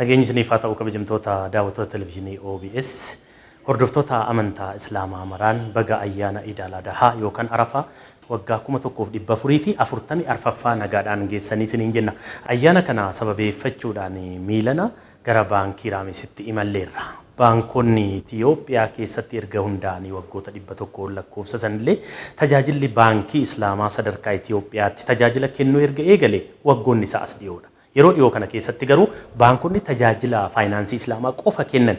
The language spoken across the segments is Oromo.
Nageenyi isiniif haa ta'u kabajamtoota daawwattoota televizyiinii OBS. Hordoftoota amantaa Islaamaa maraan baga ayyaana Iid al Adahaa yookaan Arafaa waggaa 1444ffaa nagaadhaan geessanii isiniin jenna. Ayyaana kana sababeeffachuudhaan miilana gara baankii Raamisitti imalleerra. Baankonni Itiyoophiyaa keessatti erga hundaa'anii waggoota 100 ol lakkoofsisanillee tajaajilli baankii Islaamaa sadarkaa Itiyoophiyaatti tajaajila kennuu erga eegale waggoonni isaa as dhiyoodha. Yeroo dhiyoo kana keessatti garuu baankonni tajaajila faayinaansii Islaamaa qofa kennan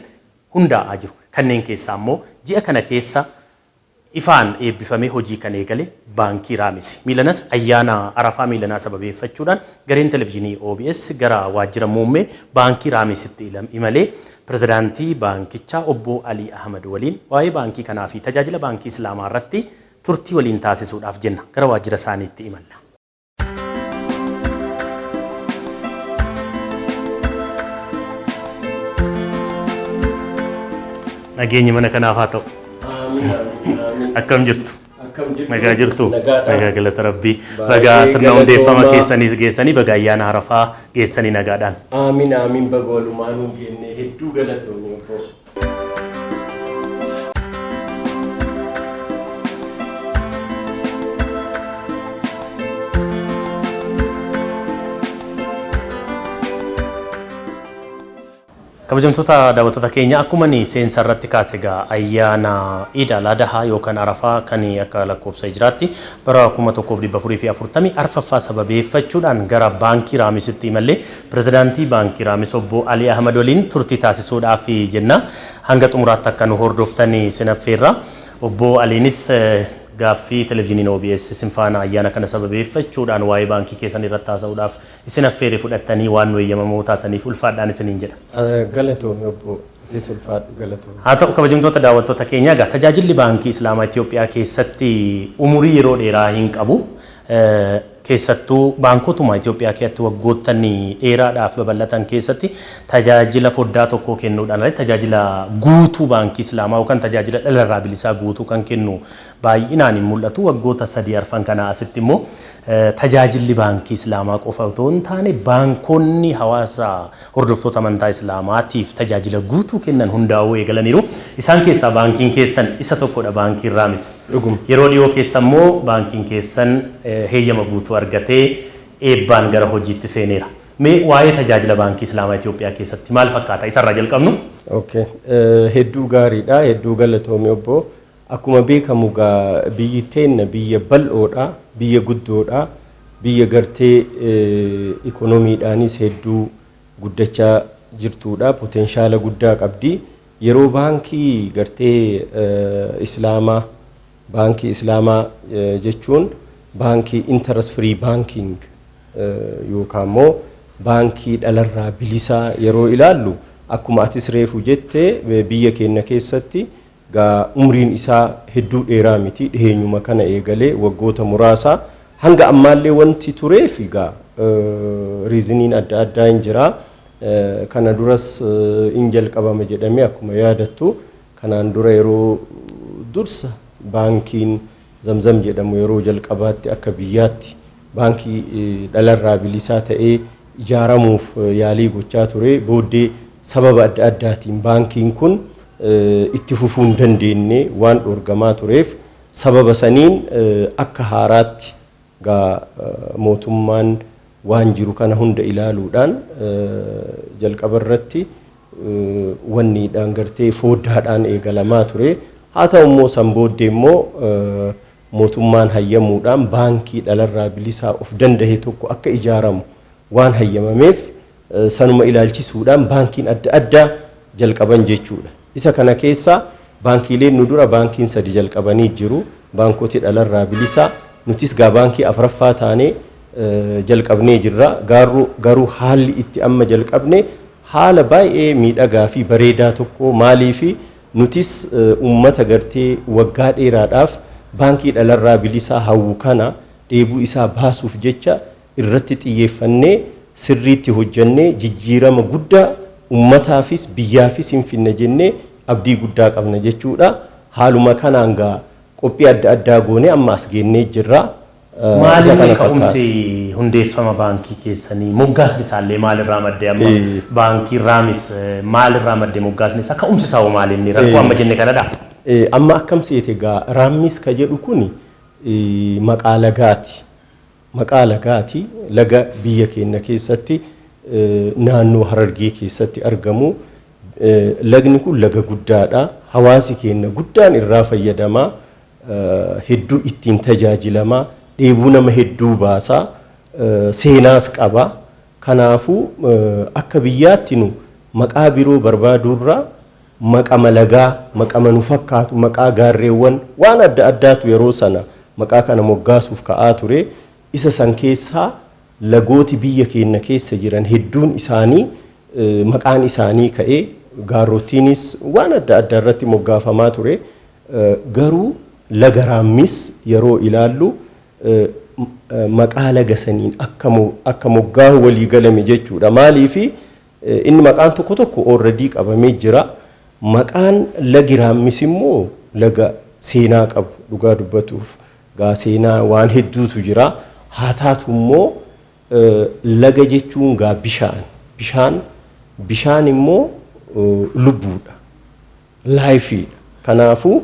hundaa'aa jiru. Kanneen keessaa immoo ji'a kana keessa ifaan eebbifamee hojii kan eegale Baankii Raamisi. Miilanas ayyaana Arafaa miilanaa sababeeffachuudhaan gareen televizyiinii OBS gara waajjira muummee Baankii Raamisitti imalee pirezidaantii baankichaa obbo Alii Ahmad waliin waa'ee baankii kanaa fi tajaajila baankii Islaamaa irratti turtii waliin taasisuudhaaf jenna. Gara waajjira isaaniitti imalla. Nageenyi mana kanaaf haa ta'u. Akkam jirtu? Akkam jirtu? Nagaa jirtu? Nagaadha. Nagaa galata Rabbii. Baay'ee Bagaa sirna hundeeffama galatoomaa. keessaniis geessanii baga ayyaana Arafaa geessanii nagaadhaan. Aamin aamin baga walumaanuu geenne hedduu galatoomi obbo. Kabajamtoota daawwattoota keenya akkuma ani seensa irratti kaase egaa ayyaana Iid al Adahaa yookaan Arafaa kan akka lakkoofsa hijiraatti bara 1444ffaa sababeeffachuudhaan gara baankii Raamisitti imallee pirezidaantii baankii Raamis obbo Alii Ahmad waliin turtii taasisuudhaaf jenna. Hanga xumuraatti akka nu hordoftan isin affeerra. Obbo Aliinis gaaffii televizyiiniin OBS isin faana ayyaana kana sababeeffachuudhaan waa'ee baankii keessan irratti haasa'uudhaaf isin affeere fudhattanii waan nu eeyyamamoo taataniif ulfaadhaan isiniin jedha. Galatoomi obbo. Atis ulfaadhu galatoomi. Haa ta'u kabajamtoota daawwattoota keenyaa egaa tajaajilli baankii Islaamaa Itiyoophiyaa keessatti umurii yeroo dheeraa hin qabu. Keessattuu baankotuma Itiyoophiyaa keessatti waggoottan dheeraadhaaf babal'atan keessatti tajaajila foddaa tokkoo kennuudhaan alatti tajaajila guutuu baankii Islaamaa yookaan tajaajila dhalarraa bilisaa guutuu kan kennu baay'inaan hin mul'atu. Waggoota 3 arfan kanaa asitti immoo tajaajilli baankii Islaamaa qofa otoo hin taane baankonni hawaasa hordoftoota amantaa Islaamaatiif tajaajila guutuu kennan hundaa'uu eegalaniiru. Isaan keessaa baankiin keessan isa tokkodha, baankiin Raamis. Dhuguma. Yeroo dhiyoo keessa immoo baankiin keessan heeyyama guutuu argatee eebbaan gara hojiitti seeneera. Mee waa'ee tajaajila baankii Islaamaa Itiyoophiyaa keessatti maal fakkaata? Isarraa jalqabnu. Okay. Hedduu gaariidha. Hedduu galatoomi obbo. Akkuma beekamu gaa biyyi teenna biyya bal'oodha, biyya guddoodha, biyya gartee ikonomiidhaanis hedduu guddachaa jirtuudha, potenshaala guddaa qabdi. Yeroo baankii gartee Islaamaa, baankii Islaamaa jechuun baankii interest free banking yookaan immoo baankii dhalarraa bilisaa yeroo ilaallu akkuma atis reefu jette biyya keenya keessatti gaa umriin isaa hedduu dheeraa miti, dhiheenyuma kana eegalee waggoota muraasa hanga ammaallee wanti tureef gaa riiziniin adda addaa hin jira. Kana duras in jalqabama jedhamee akkuma yaadattu kanaan dura yeroo dursa baankiin Zamzam jedhamu yeroo jalqabaatti akka biyyaatti baankii dhalarraa bilisaa ta'ee ijaaramuuf yaalii gochaa ture. Booddee sababa adda addaatiin baankiin kun itti fufuu hin dandeenne waan dhorgamaa tureef sababa saniin akka haaraatti gaa mootummaan waan jiru kana hunda ilaaluudhaan jalqaba irratti wanniidhaan gartee fooddaadhaan eegalamaa ture. Haa ta'u immoo san booddee immoo mootummaan hayyamuudhaan baankii dhalarraa bilisaa of dandahe tokko akka ijaaramu waan hayyamameef sanuma ilaalchisuudhaan baankiin adda addaa jalqaban jechuudha. Isa kana keessaa baankiileen nu dura baankiin sadi jalqabanii jiru. Baankoti dhalarraa bilisaa. Nutis gaa baankii afraffaa taanee jalqabnee jirra. Garuu haalli itti amma jalqabne haala baay'ee miidhagaa fi bareedaa tokko maaliifi nutis uummata gartee waggaa dheeraadhaaf baankii dhalarraa bilisaa hawwu kana dheebuu isaa baasuuf jecha irratti xiyyeeffannee sirriitti hojjannee jijjiirama guddaa ummataafis biyyaafis hin finna jennee abdii guddaa qabna jechuudha. Haaluma kanaan gaa qophii adda addaa goonee amma as geennee jirra. Isa Maaliin kana fakkaata. Ka'umsi hundeeffama baankii keessanii, moggaasni isaallee maalirraa madde? Amma baankii Raamis maalirraa madde moggaasni isaa? Ka'umsi isaa hoo maali inni rakkoo amma jenne kanadha? Amma akkam seete gaa, Raammis ka jedhu kuni maqaa lagaati. Maqaa lagaati. Laga biyya keenya keessatti, naannoo Harargee keessatti argamu. Lagni kun laga guddaadha. Hawaasi keenya guddaan irraa fayyadamaa. Hedduu ittiin tajaajilamaa. Dheebuu nama hedduu baasaa. Seenaas qaba. Kanaafuu akka biyyaatti nu maqaa biroo barbaaduurraa maqama lagaa, maqama nu fakkaatu, maqaa gaarreewwan waan adda addaatu yeroo sana maqaa kana moggaasuuf ka'aa ture. Isa san keessaa lagooti biyya keenya keessa jiran hedduun isaanii maqaan isaanii ka'ee, gaarrottiinis waan adda addaa irratti moggaafamaa ture. Garuu laga Raammis yeroo ilaallu maqaa laga saniin akka moggaahu walii galame jechuudha. Maaliifi, inni maqaan tokko tokko already qabamee jira. Maqaan lagi Raammis immoo laga seenaa qabu, dhugaa dubbatuuf. Gaa seenaa waan hedduutu jira. Haa taatu immoo laga jechuun gaa bishaan. Bishaan immoo lubbuudha. Lifeiidha. Kanaafuu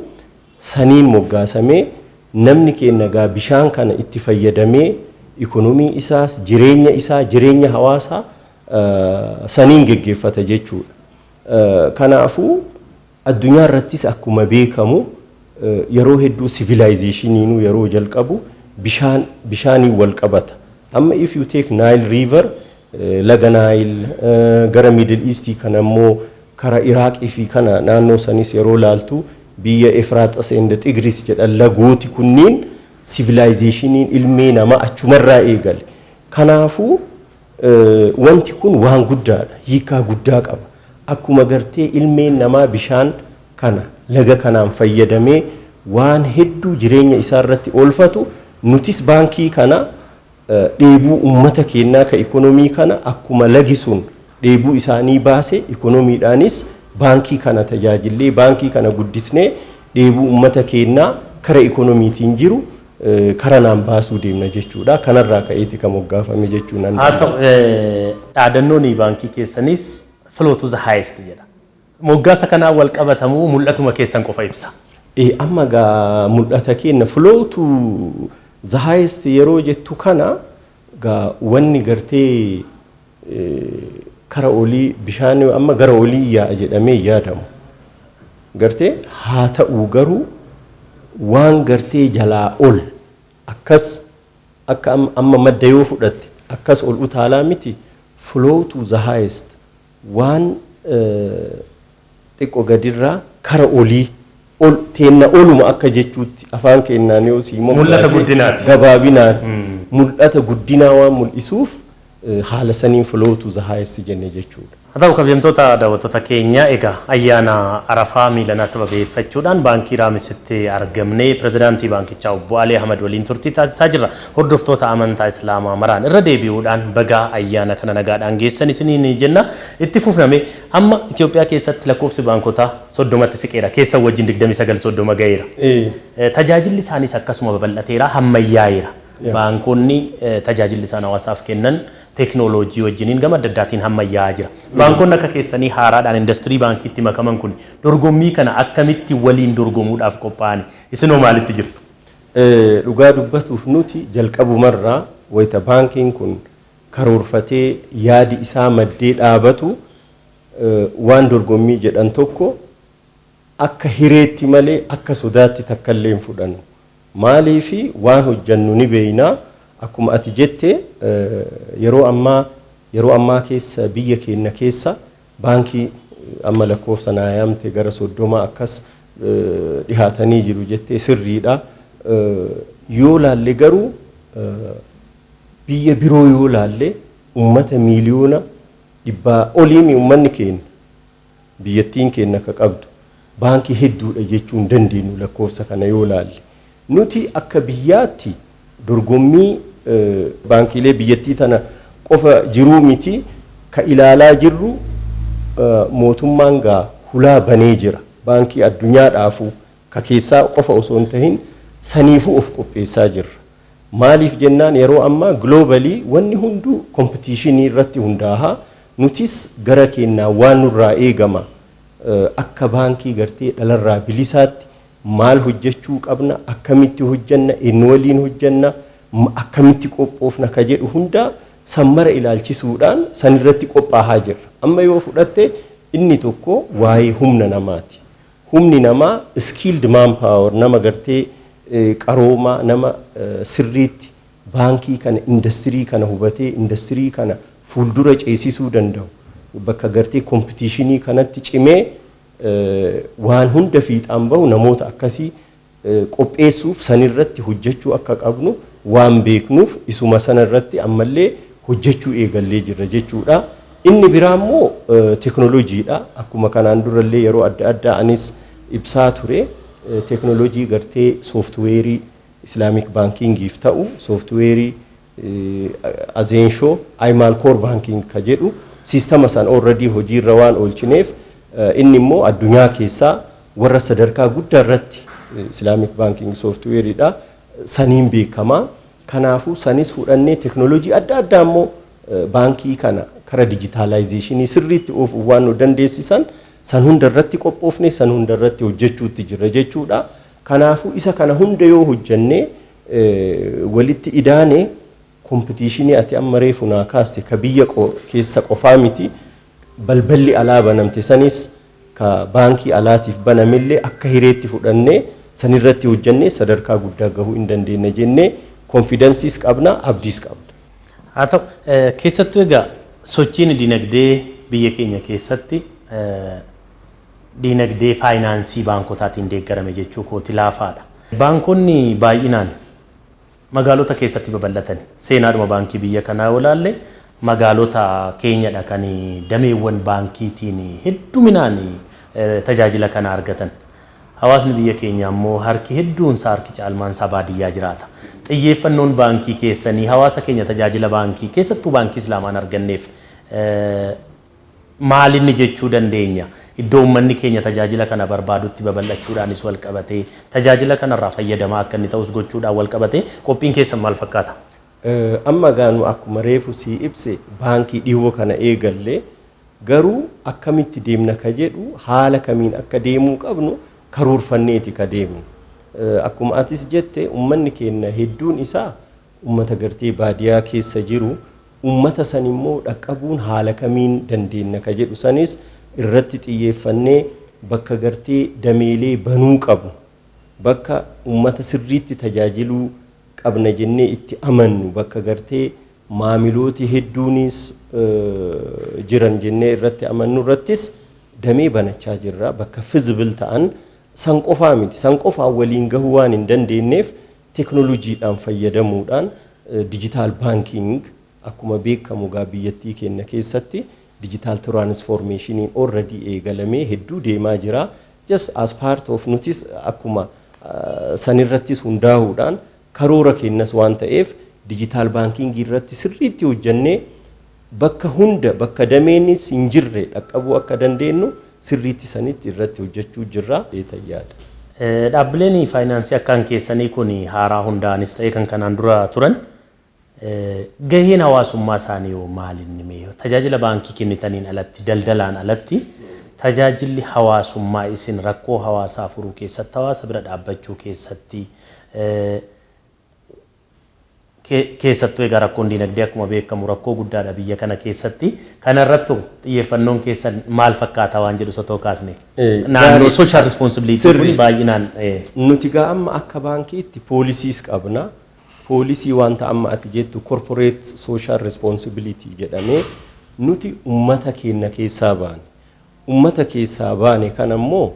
saniin moggaasamee, namni keenya gaa bishaan kana itti fayyadamee ikonomii isaas, jireenya isaa, jireenya hawaasaa saniin geggeeffata jechuudha. Kanaafuu addunyaa irrattis akkuma beekamu yeroo hedduu civilizationiinuu yeroo jalqabu bishaaniin wal qabata. Amma if you take Nile River, laga Nile gara Middle East kana immoo kara Iraaqii fi kana naannoo sanis yeroo laaltu, biyya Efraaxas and Tigris jedhan, lagooti kunniin civilizationiin ilmee namaa achumarraa eegale. Kanaafuu wanti kun waan guddaadha. Hiikaa guddaa qaba. Akkuma gartee ilmeen namaa bishaan kana, laga kanaan fayyadamee waan hedduu jireenya isaa irratti oolfatu, nutis baankii kana dheebuu uummata keenyaa ka ikonomii kana akkuma lagi sun dheebuu isaanii baase, ikonomiidhaanis baankii kana tajaajillee, baankii kana guddisnee, dheebuu uummata keenyaa kara ikonomiitiin jiru kara naan baasuu deemna jechuudha. Kanarraa ka'eeti kan moggaafame jechuu nan Haa ta'u, dhaadannoon baankii keessanis "Flow to the highest" jedha. Moggaasa kanaan wal qabatamuu mul'atuma keessan qofa ibsa? Amma gaa mul'ata keenya "flow to the highest" yeroo jettu kana gaa, wanni gartee kara olii, bishaan amma gara olii yaa'a jedhamee yaadamu. Gartee haa ta'u garuu waan gartee jalaa ol akkas akka amma madda yoo fudhatte akkas ol utaalaa miti. Flow to the highest waan xiqqoo gadirraa kara olii ol teenna oluma akka jechuutti afaan keenyaan yoo sii Mul'ata guddinaati. Gabaabinaan mul'ata guddinaa waan mul'isuuf haala saniin "flow to the highest" jenne jechuudha. Haa ta'u, kabajamtoota daawwattoota keenya, egaa ayyaana Arafaa miilanaa sababeeffachuudhaan baankii Raamisitti argamnee pirezidaantii baankichaa obbo Alii Ahmad waliin turtii taasisaa jirra. Hordoftoota amantaa Islaamaa maraan irra deebi'uudhaan bagaa ayyaana kana nagaadhaan geessan isiniin jenna. Itti fufname, amma Itoophiyaa keessatti lakkoofsi baankotaa 30tti siqeera. Keessan wajjin 29, 30 ga'eera. Tajaajilli isaaniis akkasuma babal'ateera, hammayyaa'eera. Baankonni tajaajilli isaan hawaasaaf kennan teeknooloojii wajjiniin gama adda addaatiin hammayyaa'aa jira. Baankonni akka keessanii haaraadhaan industirii baankiitti makaman kun dorgommii kana akkamitti waliin dorgomuudhaaf qophaa'ani? Isinoo maalitti jirtu? Dhugaa dubbatuuf nuti jalqabumarraa wayita baankiin kun karoorfatee yaadi isaa maddee dhaabatu, waan dorgommii jedhan tokko akka hireetti malee akka sodaatti takkallee hin fudhannu. Maaliifi, waan hojjannu ni beeynaa. Akkuma ati jette, yeroo ammaa keessa biyya keenya keessa baankii amma lakkoofsa naa yaamte gara 30 akkas dhihaatanii jiru jettee, sirriidha. Yoo laalle garuu biyya biroo yoo laalle, ummata miiliyoona 100 oliimi ummanni keenya, biyyattiin keenya akka qabdu baankii hedduudha jechuu hin dandeenyu lakkoofsa kana yoo laalle. Nuti akka biyyaatti dorgommii baankiilee biyyattii tana qofa jiruu miti ka ilaalaa jirru. Mootummaan gaa hulaa banee jira. Baankii addunyaadhaafuu ka keessaa qofa osoo hin tahin saniifuu of qopheessaa jirra. Maaliif jennaan, yeroo ammaa globally wanni hunduu competition irratti hundaa'a. Nutis gara keenyaa waan nurraa eegama akka baankii gartee dhalarraa bilisaatti maal hojjechuu qabna, akkamitti hojjanna, eenyu waliin hojjanna, akkamitti qophoofna ka jedhu hunda sammara ilaalchisuudhaan san irratti qophaahaa jirra. Amma yoo fudhatte, inni tokko waa'ee humna namaati. Humni namaa, skilled manpower, nama gartee qaroomaa, nama sirriitti baankii kana, industirii kana hubatee industirii kana fuuldura ceesisuu danda'u, bakka gartee competition kanatti cimee waan hunda fiixaan bahu, namoota akkasii qopheessuuf sanirratti hojjechuu akka qabnu waan beeknuuf, isuma sanarratti ammallee hojjechuu eegallee jirra jechuudha. Inni biraa immoo teekinooloojiidha. Akkuma kanaan durallee yeroo adda addaa anis ibsaa ture, teekinooloojii gartee software Islamic bankingiif ta'u, software Azeenshoo iMAL Core Banking ka jedhu, system san already hojiirra waan oolchineef, inni immoo addunyaa keessaa warra sadarkaa guddaa irratti Islamic banking softwareiidha. Saniin beekamaa. Kanaafuu sanis fudhannee, teekinooloojii adda addaa immoo baankii kana kara digitalization sirriitti oofuuf waan nu dandeessisan san hunda irratti qophoofne, san hunda irratti hojjechuutti jirra jechuudha. Kanaafuu isa kana hunda yoo hojjennee walitti idaane, competition ati amma reefu naa kaaste ka biyya keessa qofaa miti, balballi alaa banamte sanis, ka baankii alaatiif banamillee akka hireetti fudhannee sanirratti hojjennee sadarkaa guddaa gahuu hin dandeenya jennee confidenceiis qabna, abdiis qabna. Haa ta'u, keessattuu egaa sochiin dinagdee biyya keenya keessatti dinagdee faayinaansii baankotaatiin deeggarame jechuu kooti laafaadha. Baankonni baay'inaan magaalota keessatti babal'atan. Seenaadhuma baankii biyya kanaa yoo ilaalle, magaalota keenyadha kan dameewwan baankiitiin hedduminaan tajaajila kana argatan. Hawaasni biyya keenya immoo harki hedduunsaa, harki caalmaansaa baadiyyaa jiraata. Xiyyeeffannoon baankii keessanii hawaasa keenya tajaajila baankii, keessattuu baankii Islaamaan arganneef maalinni jechuu dandeenya? Iddoo uummanni keenya tajaajila kana barbaadutti babal'achuudhaanis wal qabatee, tajaajila kanarraa fayyadamaa akka inni ta'us gochuudhaan wal qabatee, qophiin keessan maal fakkaata? Amma gaanu akkuma reefu sii ibse, baankii dhiyoo kana eegallee, garuu akkamitti deemna ka jedhu, haala kamiin akka deemuu qabnu karoorfanneeti ka deemnu. Akkuma atis jette, uummanni keenya hedduun isaa uummata gartee baadiyaa keessa jiru. Uummata san immoo dhaqqabuun haala kamiin dandeenya ka jedhu sanis irratti xiyyeeffannee, bakka gartee dameelee banuu qabnu, bakka uummata sirriitti tajaajiluu qabna jennee itti amannu, bakka gartee maamilooti hedduunis jiran jennee irratti amannu irrattis damee banachaa jirra. Bakka feasible ta'an san qofaa miti, san qofaa waliin gahuu waan hin dandeenyeef, teekinooloojiidhaan fayyadamuudhaan, digital banking, akkuma beekamu gaa biyyattii keenya keessatti digital transformationiin already eegalamee hedduu deemaa jira. Just as part of nutis akkuma sanirrattis hundaa'uudhaan, karoora keenyas waan ta'eef, digital banking irratti sirriitti hojjannee bakka hunda, bakka dameenis hin jirre dhaqqabuu akka dandeenyu sirriitti sanitti irratti hojjechuu jirra yaada. Dhaabbileen faayinaansii akkaan keessanii kun haaraa hundaa'anis ta'e kan kanaan dura turan, gaheen hawaasummaa isaanii hoo maalinni mee? Tajaajila baankii kennitaniin alatti, daldalaan alatti, tajaajilli hawaasummaa isin rakkoo hawaasaa furuu keessatti, hawaasa bira dhaabbachuu keessatti, keessattuu egaa rakkoon dinagdee akkuma beekamu rakkoo guddaadha biyya kana keessatti. Kana irratti xiyyeeffannoon keessan maal fakkaata waan jedhu osoo kaasne. Naannoo social responsibility kun baay'inaan. Nuti gaa amma akka baankiitti policyiis qabna. Policy wanta amma ati jettu corporate social responsibility jedhamee, nuti ummata keenya keessaa baane. Ummata keessaa baane kana immoo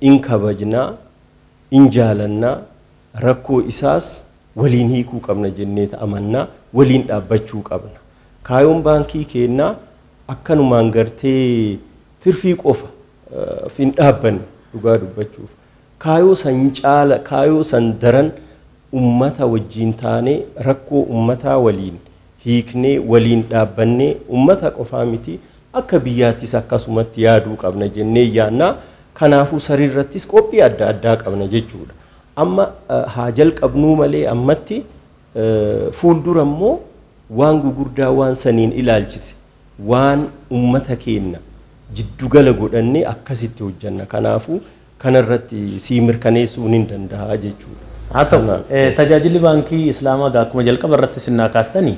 in kabajnaa, in jaalannaa, rakkoo isaas waliin hiikuu qabna jennee amannaa, waliin dhaabbachuu qabna. Kaayoon baankii keenyaa akkanumaan gartee tirfii qofa hin dhaabbanne dhugaa dubbachuuf. Kaayoo san caala, kaayoo san daran, ummata wajjiin taanee rakkoo ummataa waliin hiiknee, waliin dhaabbannee, ummata qofaa miti, akka biyyaattis akkasumatti yaaduu qabna jennee yaannaa. Kanaafuu sariirrattis qophii adda addaa qabna jechuudha. Amma haa jalqabnuu malee ammatti fuuldura immoo waan gugurdaa waan saniin ilaalchise, waan ummata keenya jiddugala godhannee akkasitti hojjanna. Kanaafuu kanarratti sii mirkaneessuu ni danda'a jechuudha. Haa ta'u, tajaajilli baankii Islaamaa egaa akkuma jalqaba irratti sinnaa kaastanii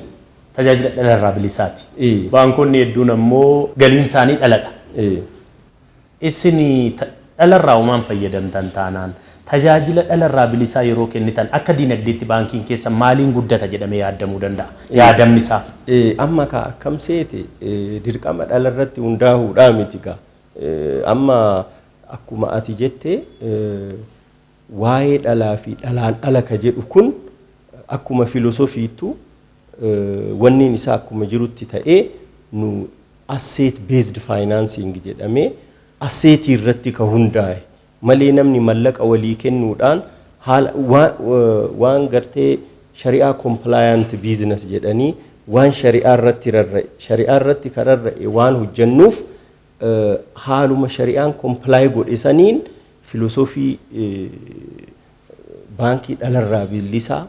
tajaajila dhalarraa bilisaati. Baankonni hedduun ammoo galiin isaanii dhaladha. Isin dhalarraa uumaan fayyadamtan taanaan, tajaajila dhalarraa bilisaa yeroo kennitan, akka diinagdeetti baankiin keessa maaliin guddata jedhamee yaadamuu danda'a? Yaadamni isaa. Amma ka akkam seete, dirqama dhalarratti hundaa'uudhaa miti gaa. Amma akkuma ati jette, waa'ee dhalaa fi dhalaan ala ka jedhu kun akkuma filosofiittu wanniin isaa akkuma jirutti ta'ee, nu asset based financing jedhamee asseetii irratti ka hundaa'e malee, namni mallaqa walii kennuudhaan haala waan gartee shari'aa compliant business jedhanii waan shari'aa irratti rarra'e, shari'aa irratti ka rarra'e waan hojjennuuf, haaluma shari'aan comply godhe saniin filosofii baankii dhalarraa bilisaa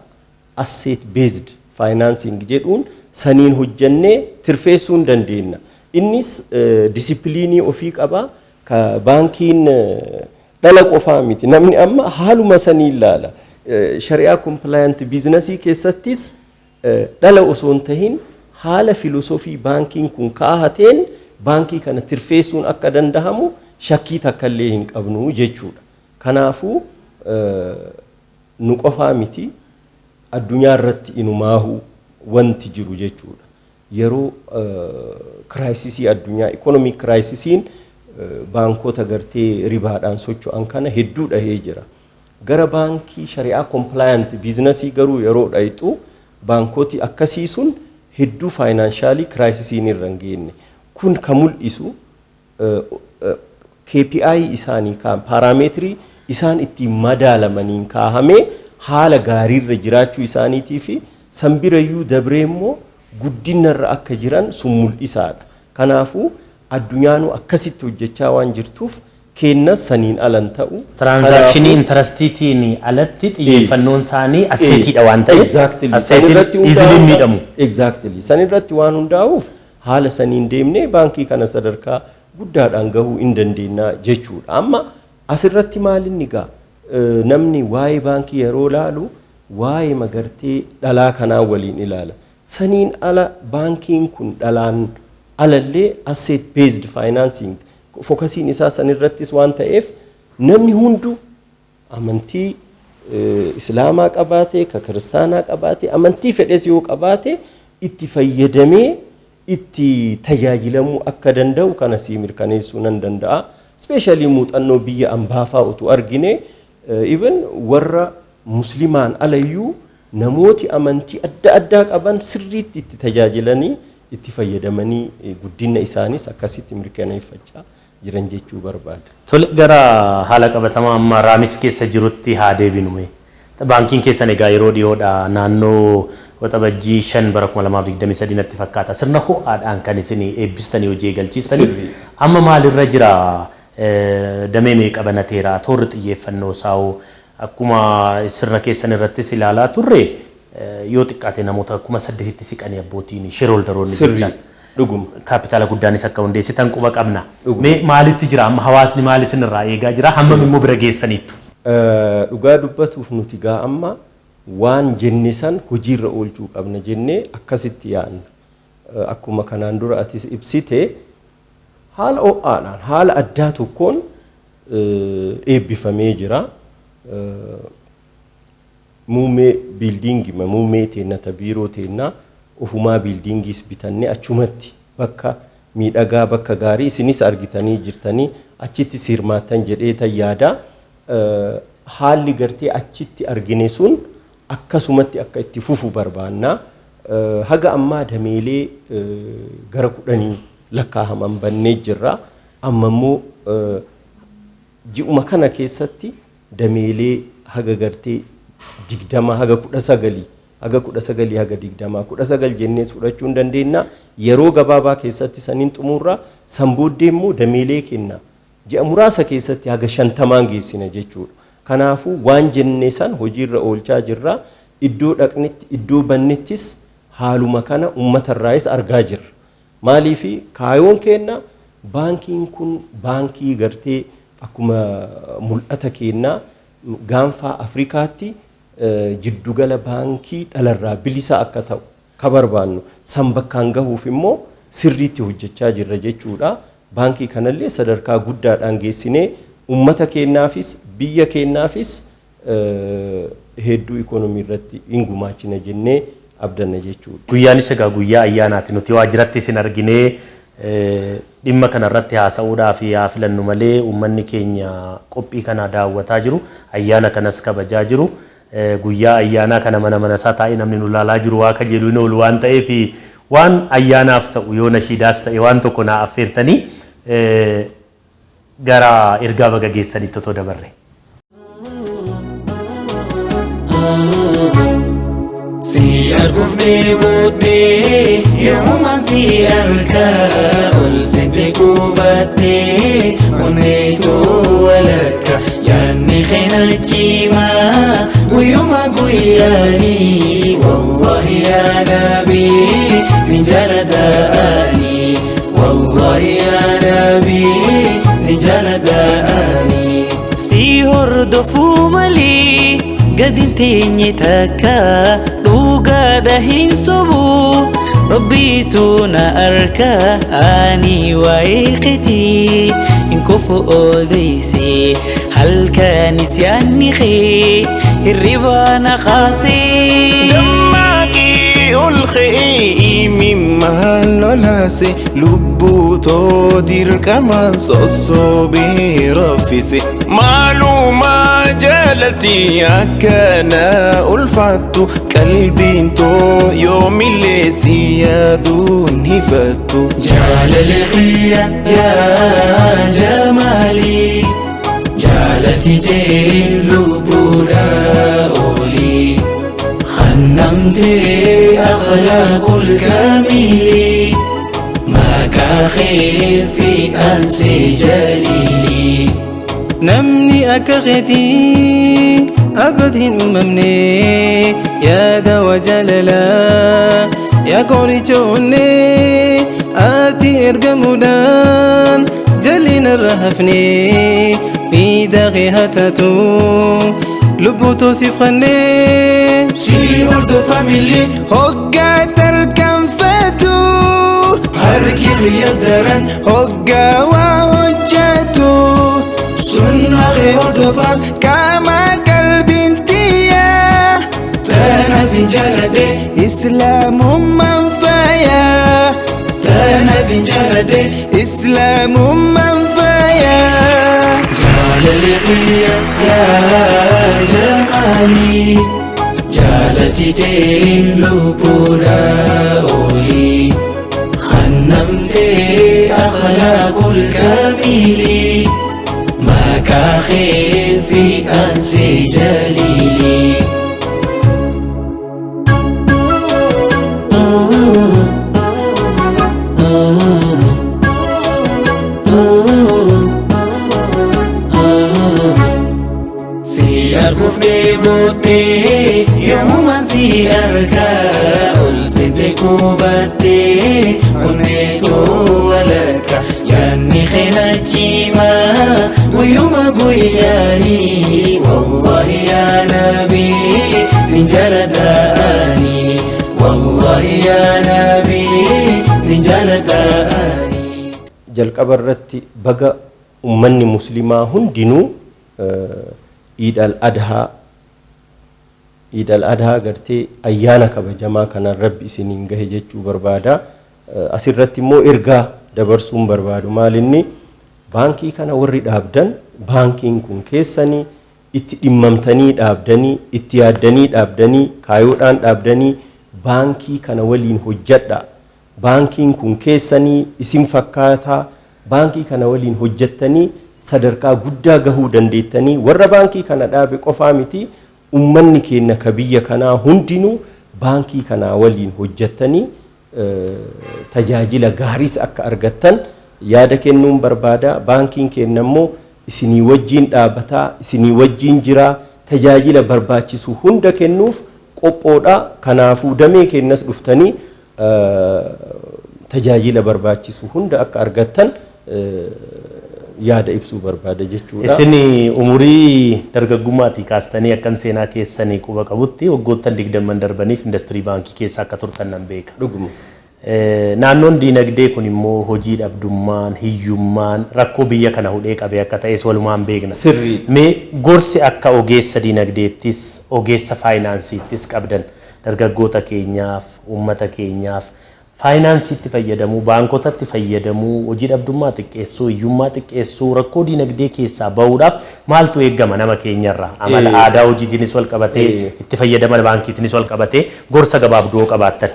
asset based financing jedhuun saniin hojjennee tirfeessuu hin dandeenya. Innis disipiliinii ofii qaba. Ka baankiin dhala qofaa miti. Namni amma haaluma sanii ilaala. Shari'aa compliant businessii keessattis dhala osoo hin tahin haala filosofii baankiin kun kaahateen baankii kana tirfeessuun akka dandahamu shakkii takka illee hin qabnu jechuudha. Kanaafuu nu qofaa miti, addunyaa irratti inumaahu wanti jiru jechuudha. Yeroo crisisii addunyaa, economic crisisiin baankota gartee ribaadhaan socho'an kana hedduu dhahee jira. Gara baankii shari'aa compliant businessii garuu yeroo dhayxu, baankoti akkasii sun hedduu financial crisisiin irra hin geenye. Kun ka mul'isu KPI isaanii kaan parameterii isaan ittiin madaalamaniin kaahamee haala gaariirra jiraachuu isaaniitii fi sanbirayyuu dabree immoo guddinarra akka jiran sun mul'isaadha. Kanaafuu addunyaanuu akkasitti hojjechaa waan jirtuuf kennas saniin alan ta'u. Transactionii interestiitiin alatti xiyyeeffannoon isaanii assetiidha waan ta'eef assetiin easily miidhamu. Exactly. San irratti waan hundaa'uuf haala saniin deemnee baankii kana sadarkaa guddaadhaan gahuu hin dandeenya jechuudha. Amma asirratti maalinni gaa namni waa'ee baankii yeroo laalu waa'ee magartee dhalaa kanaa waliin ilaala. Saniin ala baankiin kun dhalaan alallee asset based financing focusiin isaa sanirrattis waan ta'eef, namni hundu amantii Islaamaa qabaate, ka Kiristaanaa qabaate, amantii fedhes yoo qabaate, itti fayyadamee itti tajaajilamuu akka danda'u kana sii mirkaneessuu nan danda'a. Especially muuxannoo biyya ambaafaa utuu argine, even warra Muslimaan alayyuu namooti amantii adda addaa qaban sirriitti itti tajaajilanii itti fayyadamanii guddina isaanis akkasitti mirkaneeffachaa jiran jechuu barbaada. Tole, gara haala qabatamaa amma Raamis keessa jirutti haa deebinu. Baankiin keessan egaa yeroo dhiyoodha, naannoo Waxabajjii 5 bara 2023 natti fakkaata. Sirna ho'aadhaan kan isin eebbistanii hojii eegalchiistanii. Amma maalirra jira? Damee meeqa banateera? Toorri xiyyeeffannoo isaa'oo akkuma sirna keessan irrattis ilaalaa turre, yoo xiqqaate namoota 8,000tti siqanii abbootiin shareholderoonni jechaan. Dhuguma. Kaapitaala guddaanis akka hundeessitan quba qabna. Mee maalitti jira amma? Hawaasni maal isinirraa eegaa jira? Hammam immoo bira geessaniittu? Dhugaa dubbatuuf nuti gaa amma waan jenne san hojiirra oolchuu qabna jennee akkasitti yaadna. Akkuma kanaan dura atis ibsite, haala ho'aadhaan haala addaa tokkoon eebbifamee jira. Muummee buildingii, muummee teenna ta biiroo teennaa ofumaa buildingiis bitannee achumatti bakka miidhagaa, bakka gaarii isinis argitanii jirtanii achitti hirmaattan jedhee tan yaada. Haalli gartee achitti argine sun akkasumatti akka itti fufu barbaanna. Haga ammaa dameelee gara 10 lakkaa'aman bannee jirra. Amma immoo ji'uma kana keessatti dameelee haga gartee 20 haga 19, haga 19, haga 20, 19 jennees fudhachuu hin dandeenya. Yeroo gabaabaa keessatti saniin xumurra. San booddee immoo dameelee kenna. Ji'a muraasa keessatti haga 50n geessina jechuudha. Kanaafuu waan jenne san hojiirra oolchaa jirra. Iddoo dhaqnetti, iddoo bannettis haaluma kana uummatarraayis argaa jirra. Maaliifi kaayoon keenna baankiin kun baankii gartee akkuma mul'ata keennaa gaanfaa Afrikaatti jiddugala baankii dhalarraa bilisa akka ta'u ka barbaannu san bakkaan gahuuf immoo sirriitti hojjechaa jirra jechuudha. Baankii kanallee sadarkaa guddaadhaan geessinee uummata keennaafis biyya keennaafis hedduu ikoonomii irratti hin gumaachina jennee abdanna jechuudha. Guyyaanis egaa guyyaa ayyaanaati. Nuti waajiratti isin arginee dhimma kanarratti haasa'uudhaaf yaa filannu malee uummanni keenya qophii kana daawwataa jiru. Ayyaana kanas kabajaa jiru. Guyyaa ayyaanaa kana mana mana isaa taa'ee namni nu ilaalaa jiru waa kajeelu hin oolu waan ta'eef waan ayyaanaaf ta'u yoo nashiidaas ta'e waan tokko naa affeertanii gara ergaa baga geessanitti otoo dabarre. Si arguuf dheebodhee yoomumaan si argaa ol seente qubattee onneetu walakka yaadni keenya cimaa guyyuma guyyaanii wallahi yaa nabii sin jaaladhaanii wallahi yaa nabii sin jaaladhaanii. Si hordofuu malee gadi hin teenye takka dhugaadha hin sobu Rabbiitu na arka ani waa'ee keetii hin kufu odeesse halkanis yaadni kee hirriba na kaasee. Dammaqii ol ka'ee imimmaan lolaase lubbuu too dirqamaan sossobee raffise maalumaa jaalatti akkana ulfaattu qalbiin too yoomillee si yaaduun hifattu. Jaalalli xiyya yaa jamaalii jaalati tee lubbuudha olii خنمتي أخلاق الكامل ما كخير في أنس جليلي Namni akka keetii abad hin uumamne yaada wajalalaa yaa qoricha onnee ati ergamuudhaan jalli narra hafne fiidaa kee haa taatu lubbuu toosiif kennee. Si hordofa milli hoggaa tarkaanfatu harki qiyyaas daran hoggaa waa hojjetu sunna kee hordofa qaama qalbiin tiyyaa tanaaf hin jaaladhe islaamummaan faayaa tanaaf hin jaaladhe islaamummaan faayaa. Jaalalli xiyya yaa jamaalii jaalati tee lubbuudha olii خنمتي أخلاق الكامل ما كخير في أنس جليلي. Si arguuf dheebodhee yoomumaan si argaa ol seente qubattee onneetu walakka yaadni keenya cimaa guyyuma guyyaanii wallahi yaa nabii sin jaaladhaanii wallahi yaa nabii sin jaaladhaanii. Jalqaba irratti baga uummanni muslimaa hundinuu Iid al-Adhaa Iid al-Adhaa gartee ayyaana kabajamaa kanaan rabbi isiniin gahe jechuu barbaada. Asirratti immoo ergaa dabarsuun barbaadu maalinni baankii kana warri dhaabdan baankiin kun keessanii itti dhimmamtanii dhaabdanii itti yaaddanii dhaabdanii kaayoodhaan dhaabdanii baankii kana waliin hojjedha. Baankiin kun keessanii isin fakkaataa baankii kana waliin hojjettanii sadarkaa guddaa gahuu dandeettanii warra baankii kana dhaabe qofaa miti uummanni keenya ka biyya kanaa hundinuu baankii kanaa waliin hojjettanii tajaajila gaariis akka argattan yaada kennuun barbaada. Baankiin keenya immoo Isinii wajjiin dhaabbataa, isinii wajjiin jiraa, tajaajila barbaachisu hunda kennuuf qophoodha. Kanaafuu damee keenyas dhuftanii tajaajila barbaachisu hunda akka argattan yaada ibsuu barbaada jechuudha. Isin umurii dargaggummaatii kaastanii akkan seenaa keessanii quba qabutti waggoottan 20 darbaniif industirii baankii keessa akka turtan nan beeka. Dhuguma. Naannoon diinagdee kun immoo hojii dhabdummaan, hiyyummaan rakkoo biyya kana hudhee qabee akka ta'es walumaan beekna. Sirrii. Mee gorsi akka ogeessa diinagdeettis, ogeessa faayinaansiittis qabdan dargaggoota keenyaaf, uummata keenyaaf faayinaansiitti fayyadamuu, baankotatti fayyadamuu, hojii dhabdummaa xiqqeessuu, hiyyummaa xiqqeessuu, rakkoo diinagdee keessaa bahuudhaaf maaltu eeggama nama keenyarraa? Amala aadaa hojiitiinis wal qabatee, itti fayyadama baankiitiinis wal qabatee gorsa gabaabduu qabaattan.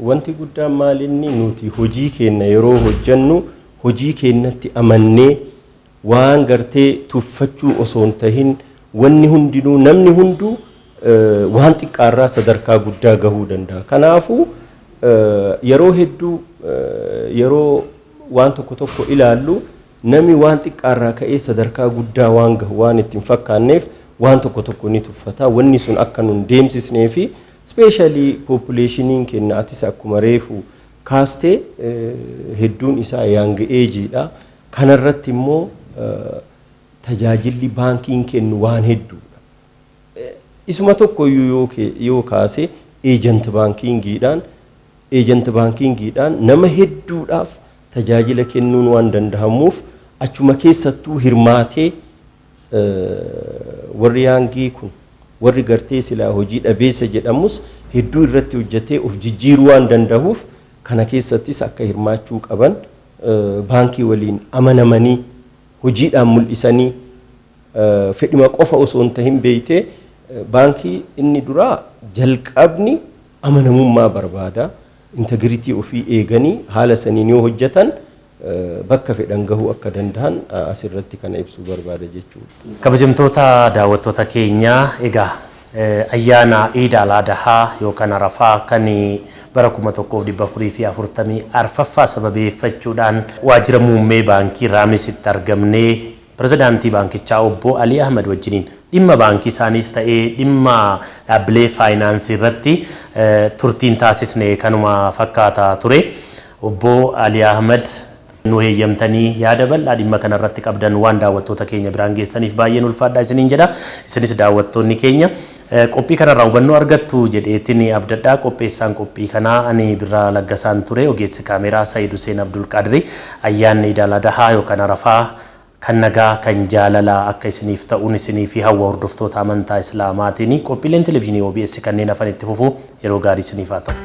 Wanti guddaan maal inni nuti hojii keenya yeroo hojjennu hojii keenyatti amannee waan gartee tuffachuu osoo hin tahin, wanni hundinuu, namni hunduu waan xiqqaarraa sadarkaa guddaa gahuu danda'a. Kanaafuu yeroo hedduu yeroo waan tokko tokko ilaallu, namni waan xiqqaarraa ka'ee sadarkaa guddaa waan gahu waan itti hin fakkaanneef waan tokko tokko ni tuffata. Wanni sun akka nun deemsisnee fi especially populationiin keenya, atis akkuma reefu kaastee, hedduun isaa young ageiidha. Kanarratti immoo tajaajilli baankiin kennu waan hedduudha. Isuma tokko iyyuu yoo kaase, agent bankingiidhaan nama hedduudhaaf tajaajila kennuun waan danda'amuuf, achuma keessattuu hirmaatee warri youngii kun, warri gartee silaa hojii dhabeessa jedhamus, hedduu irratti hojjetee of jijjiiruu waan danda'uuf, kana keessattis akka hirmaachuu qaban, baankii waliin amanamanii hojiidhaan mul'isanii, fedhima qofa osoo hin tahin, beeytee, baankii inni duraa jalqabni amanamummaa barbaada. Integrity ofii eeganii haala saniin yoo hojjetan bakka fedhan gahuu akka danda'an asirratti kana ibsuu barbaada jechuudha. Kabajamtoota daawwattoota keenyaa, egaa ayyaana Iid al Adhaa yookaan Arafaa kan bara 1444ffaa sababeeffachuudhaan waajjira muummee baankii Raamisitti argamnee pirezidaantii baankichaa obbo Alii Ahmad wajjiniin dhimma baankii isaaniis ta'ee dhimma dhaabbilee faayinaansii irratti turtiin taasisne kanuma fakkaata ture. Obbo Alii Ahmad, nu heeyyamtanii yaada bal'aa dhimma kanarratti qabdan waan daawwattoota keenya biraan geessaniif baay'een ulfaadhaa isiniin jedha. Isinis daawwattoonni keenya qophii kanarraa hubannoo argattu jedheetiin abdadhaa. Qopheessaan qophii kanaa ani Birraa Laggasaan ture, ogeessi kaameraa Saayid Hussein Abdul Qadri. Ayyaanni Iid al Adhaa yookaan Arafaa kan nagaa, kan jaalalaa akka isiniif ta'uun isinii fi hawwa hordoftoota amantaa Islaamaatiin. Qophiileen televezyiinii OBS kanneen hafan itti fufu. Yeroo gaarii isiniif haa ta'u.